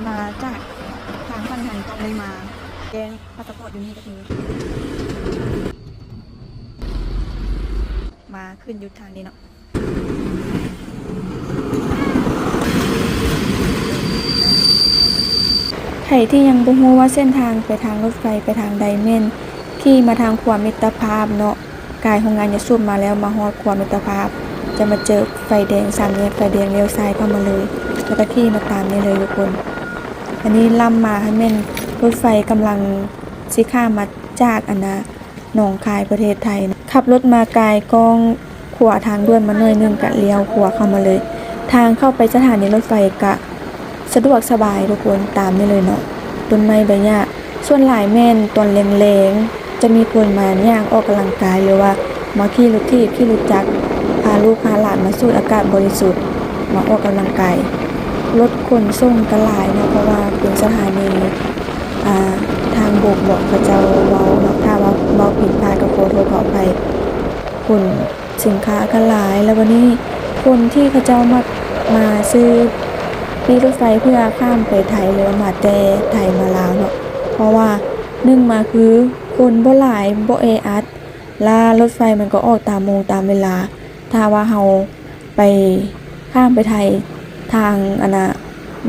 ມາຈາກທາງຝັ່ງໄທ ຕ້ອງໄດ້ມາແຈ້ງພາສປອດຢູ່ນີ້ ກໍຄືມາຂຶ້ນຢູ່ທາງນີ້ເນາະ. ໃຜທີ່ຍັງບໍ່ຮູ້ວ່າເສັ້ນທາງໄປທາງລົດໄຟໄປທາງໃດ ແມ່ນຂີ່ມາທາງຂົວມິດຕະພາບເນາະ, ກາຍໂຮງງານຢາສູບມາແລ້ວ ມາຮອດຂົວມິດຕະພາບ ຈະມາເຈີໄຟແດງ ສາມແຍກໄຟແດງ ລ້ຽວຊ້າຍເຂົ້າມາເລີຍ ແລ້ວກໍຂີ່ມາຕາມນີ້ເລີຍທຸກຄົນ. ອັນນີ້ລ້ຳມາ ຫັ້ນແມ່ນລົດໄຟກຳລັງຊິຂ້າມມາຈາກ ອັນນາ ໜອງຄາຍ ປະເທດໄທ. ຂັບລົດມາກາຍກ້ອງຂວາທາງດ່ວນມາໜ້ອຍໜຶ່ງ ກະລ້ຽວຂວາເຂົ້າມາເລີຍ. ທາງເຂົ້າໄປສະຖານີລົດໄຟກະສະດວກສະບາຍທຸກຄົນ, ຕາມນີ້ເລີຍເນາະ, ຕົ້ນໄມ້ໃບຫຍ້າ. ສ່ວນຫຼາຍແມ່ນຕອນແລງໆ ຈະມີຄົນມາຍ່າງອອກກຳລັງກາຍ ຫຼືວ່າມາຂີ່ລົດຖີບ, ຂີ່ລົດຈັກ, ພາລູກພາຫຼານມາສູດອາກາດບໍລິສຸດ, ມາອອກກຳລັງກາຍ. ລົດຂົນສົ່ງກະຫຼາຍເນາະ, ເພາະວ່າເປັນສະຖານີ ອ່າ ທາງບົກເບາະ ເຂົາເຈົ້າເວົ້າເນາະ, ຖ້າວ່າເວົ້າຜິດພາດກໍຂໍໂທດຂໍອະໄພ. ຂົນສິນຄ້າກໍຫຼາຍ ແລ້ວບັດນີ້ຄົນທີ່ເຂົາເຈົ້າມັກມາຊື້ປີ້ລົດໄຟເພື່ອຂ້າມໄປໄທ ຫຼືວ່າມາແຕ່ໄທມາລາວເນາະ, ເພາະວ່າໜຶ່ງມາຄືຄົນບໍ່ຫຼາຍ ບໍ່ແອອັດ ລະລົດໄຟມັນກໍອອກຕາມໂມງຕາມເວລາ. ຖ້າວ່າເຮົາໄປ ຂ້າມໄປໄທທາງ ອັນນາ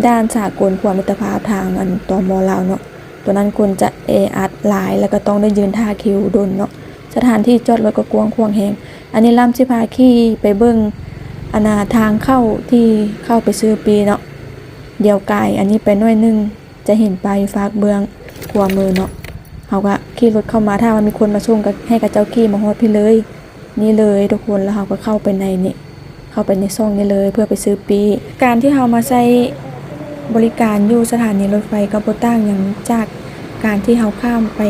ດ່ານສາກົນຂົວມິດຕະພາບທາງ ອັນ ຕມ ລາວເນາະ, ຕົວນັ້ນຄົນຈະແອອັດຫຼາຍ ແລ້ວກໍຕ້ອງໄດ້ຢືນຖ້າຄິວດົນເນາະ. ສະຖານທີ່ຈອດລົດກໍກວ້າງຂວາງແຮງ. ອັນນີ້ລຳຊິພາຂີ່ໄປເບິ່ງ ອັນນາ ທາງເຂົ້າທີ່ເຂົ້າໄປຊື້ປີ້ເນາະ, ດຽວກາຍອັນນີ້ໄປໜ້ອຍໜຶ່ງ ຈະເຫັນປ້າຍຢູ່ຟາກເບື້ອງຂວາມືເນາະ. ເຮົາກະຂີ່ລົດເຂົ້າມາ, ຖ້າວ່າມີຄົນມາສົ່ງກະໃຫ້ເຂົາເຈົ້າຂີ່ມາຮອດພີ້ເລີຍ, ນີ້ເລີຍທຸກຄົນ. ແລ້ວເຮົາກະເຂົ້າໄປໃນນີ້, ເຂົ້າໄປໃນຊ່ອງນີ້ເລີຍ ເພື່ອໄປຊື້ປີ້. ການທີ່ເຮົາມາໃຊ້ບໍລິການຢູ່ສະຖານີລົດໄຟກະບໍ່ຕ່າງຫຍັງຈາກການທີ່ເຮົາຂ້າມໄປ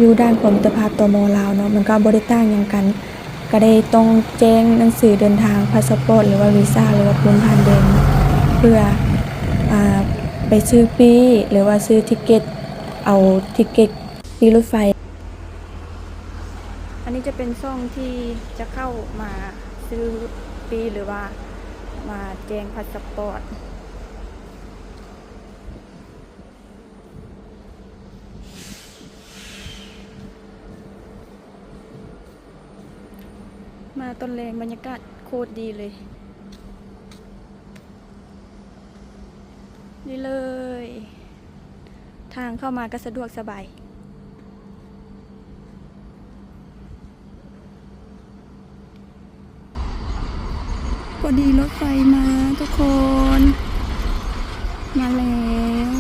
ຢູ່ດ່ານຂົວມິດຕະພາບ ຕມ ລາວເນາະ, ມັນກະບໍ່ໄດ້ຕ່າງຫຍັງກັນ. ກະໄດ້ຕ້ອງແຈ້ງໜັງສືເດີນທາງ, ພາສະປອດ ຫຼືວ່າວີຊາ ຫຼືວ່າປຸ້ນຜ່ານແດນ ເພື່ອ ອາ ໄປຊື້ປີ້ ຫຼືວ່າຊື້ທິກເກັດ, ເອົາທິກເກັດປີ້ລົດໄຟ. ອັນນີ້ຈະເປັນຊ່ອງທີ່ຈະເຂົ້າມາຊື້ປີ້ ຫຼືວ່າມາແຈ້ງພາສະປອດ. ມາຕອນແລງບັນຍາກາດໂຄດດີເລີຍ. ນີ້ເລີຍ, ທາງເຂົ້າມາກໍສະດວກສະບາຍ. ພໍດີລົດໄຟມາທຸກຄົນ, ມາແລ້ວ.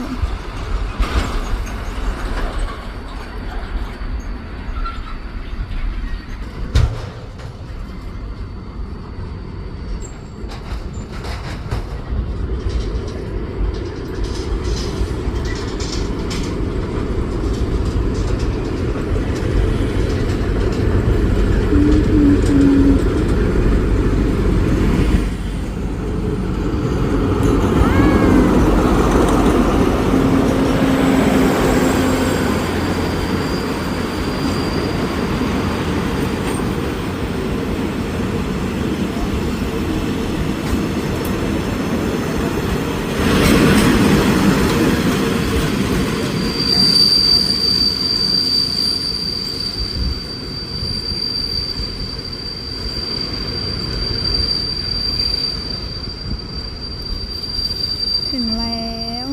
ເຖິງແລ້ວ.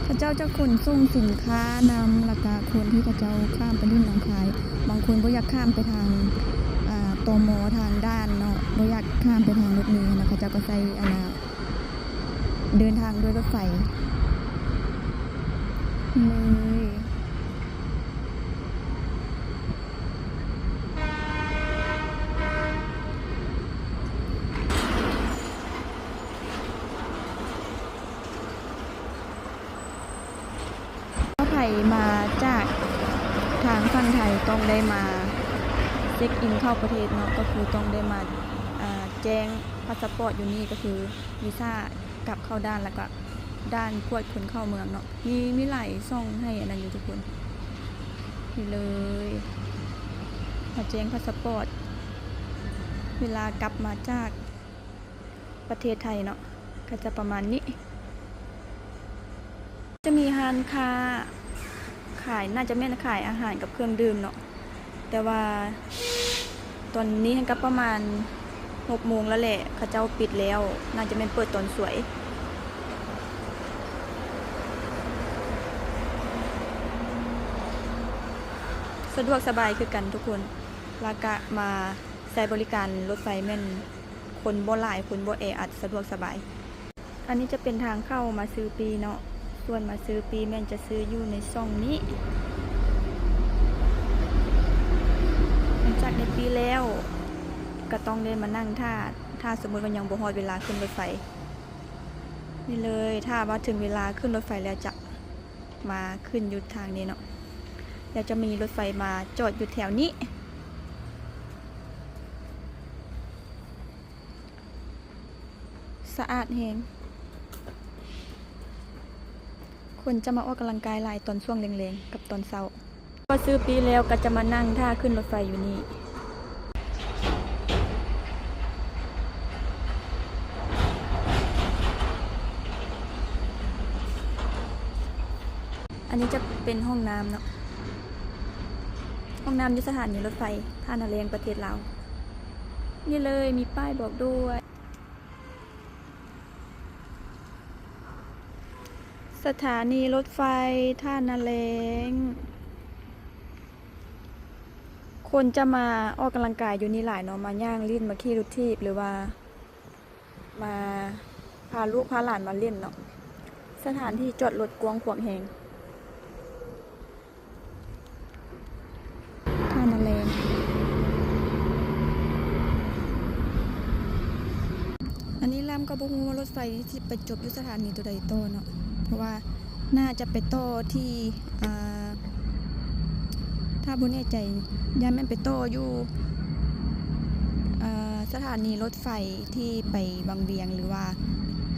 ເຂົາເຈົ້າຈະຂົນສົ່ງສິນຄ້ານຳ, ແລ້ວກະຄົນທີ່ເຂົາເຈົ້າຂ້າມໄປຫຼິ້ນໜອງຄາຍ, ບາງຄົນບໍ່ຢາກຂ້າມໄປທາງ ອາ ຕມ ທາງດ່ານເນາະ, ບໍ່ຢາກຂ້າມໄປທາງລົດເມຫັ້ນນະ, ເຂົາເຈົ້າກໍໃຊ້ ອັນນາ ເດີນທາງດ້ວຍລົດໄຟເລີຍ. ຖ້າໃຜມາຈາກທາງຝັ່ງໄທຕ້ອງໄດ້ມາເຊັກອິນເຂົ້າປະເທດເນາະ, ກໍຄືຕ້ອງໄດ້ມາ ອາ ແຈ້ງພາສະປອດຢູ່ນີ້, ກໍຄືວີຊາກັບເຂົ້າດ່ານ ແລ້ວກໍດ່ານກວດຄົນເຂົ້າເມືອງເນາະ. ມີ ມີຫຼາຍຊ່ອງໃຫ້ອັນນັ້ນຢູ່ທຸກຄົນ. ນີ້ເລີຍ ມາແຈ້ງພາສະປອດ. ເວລາກັບມາຈາກປະເທດໄທເນາະ ກໍຈະປະມານນີ້. ຈະມີຮ້ານຄ້າຂາຍ ໜ້າຈະແມ່ນຂາຍອາຫານກັບເຄື່ອງດື່ມເນາະ. ແຕ່ວ່າຕອນນີ້ຫັ້ນກໍປະມານຫົກໂມງແລ້ວແຫຼະ ເຂົາເຈົ້າປິດແລ້ວ ໜ້າຈະແມ່ນເປີດຕອນສວຍ. ສະດວກສະບາຍຄືກັນທຸກຄົນ ແລ້ວກະມາໃຊ້ບໍລິການລົດໄຟແມ່ນຄົນບໍ່ຫຼາຍ ຄົນບໍ່ແອອັດ ສະດວກສະບາຍ. ອັນນີ້ຈະເປັນທາງເຂົ້າມາຊື້ປີ້ເນາະ ສ່ວນມາຊື້ປີ້ແມ່ນຈະຊື້ຢູ່ໃນຊ່ອງນີ້. ຫຼັງຈາກໄດ້ປີ້ແລ້ວ ກໍຕ້ອງໄດ້ມານັ່ງຖ້າ ຖ້າສົມມຸດວ່າຍັງບໍ່ຮອດເວລາຂຶ້ນລົດໄຟ. ນີ້ເລີຍ ຖ້າວ່າເຖິງເວລາຂຶ້ນລົດໄຟແລ້ວຈະມາຂຶ້ນຢູ່ທາງນີ້ເນາະ ແລ້ວຈະມີລົດໄຟມາຈອດຢູ່ແຖວນີ້. ສະອາດແຮງ ຄົນຈະມາອອກກຳລັງກາຍຫຼາຍຕອນຊ່ວງແລງໆ ກັບຕອນເຊົ້າ. ພໍຊື້ປີ້ແລ້ວກໍຈະມານັ່ງຖ້າຂຶ້ນລົດໄຟຢູ່ນີ້. ອັນນີ້ຈະເປັນຫ້ອງນ້ຳເນາະ ຫ້ອງນ້ຳຢູ່ສະຖານີລົດໄຟທ່ານາແລງ ປະເທດລາວ. ນີ້ເລີຍ ມີປ້າຍບອກດ້ວຍ. ສະຖານີລົດໄຟທ່ານາແລງ ຄົນຈະມາອອກກຳລັງກາຍຢູ່ນີ້ຫຼາຍເນາະ ມາຍ່າງຫຼິ້ນ ມາຂີ່ລົດຖີບ ຫຼືວ່າມາພາລູກພາຫຼານມາຫຼິ້ນເນາະ. ສະຖານທີ່ຈອດລົດກວ້າງຂວາງແຮງ. ທ່ານາແລງ ອັນນີ້ລຳກໍບໍ່ຮູ້ວ່າລົດໄຟຊິໄປຈົບຢູ່ສະຖານີໂຕໃດຕໍ່ເນາະ ເພາະວ່າໜ້າຈະໄປຕໍ່ທີ່ ອ່າ ຖ້າບໍ່ແນ່ໃຈ ຢ້ານແມ່ນໄປຕໍ່ຢູ່ ອ່າ ສະຖານີລົດໄຟທີ່ໄປວັງວຽງ ຫຼືວ່າ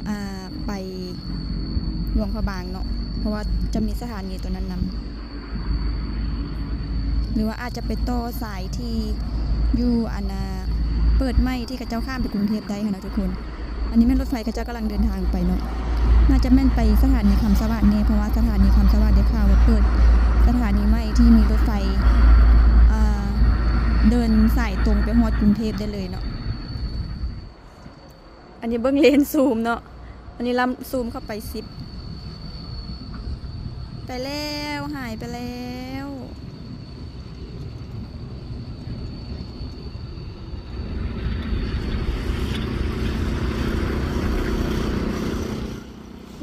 ອ່າ ໄປຫຼວງພະບາງເນາະ ເພາະວ່າຈະມີສະຖານີໂຕນັ້ນນຳ. ຫຼືວ່າອາດຈະໄປຕໍ່ສາຍທີ່ຢູ່ອັນນ່າ ເປີດໃໝ່ທີ່ເຂົາເຈົ້າຂ້າມໄປກຸງເທບໄດ້ຫັ້ນນະທຸກຄົນ. ອັນນີ້ແມ່ນລົດໄຟເຂົາເຈົ້າກຳລັງເດີນທາງໄປເນາະ ໜ້າຈະແມ່ນໄປສະຖານີຄຳສະຫວັດແດ່ ເພາະວ່າສະຖານີຄຳສະຫວັດໄດ້ຂ່າວວ່າເປີດສະຖານີໃໝ່ທີ່ມີລົດໄຟ ອ່າ ເດີນສາຍຕົງໄປຮອດກຸງເທບໄດ້ເລີຍເນາະ. ອັນນີ້ເບິ່ງເລນຊູມເນາະ ອັນນີ້ລຳຊູມເຂົ້າໄປສິບ ໄປແລ້ວ ຫາຍໄປແລ້ວ.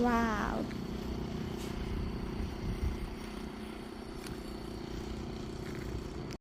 ວ້າວ.